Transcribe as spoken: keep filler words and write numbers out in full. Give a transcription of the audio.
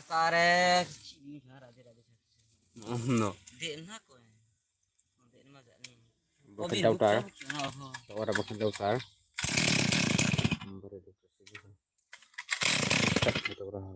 Kare, chini ha, rade, rade, sa, sa. No. De na ko. De na ma ja ni. Bo khe dautar. Ora bo khe dautar. Bore de ko sigi. Chak ni to ora ha.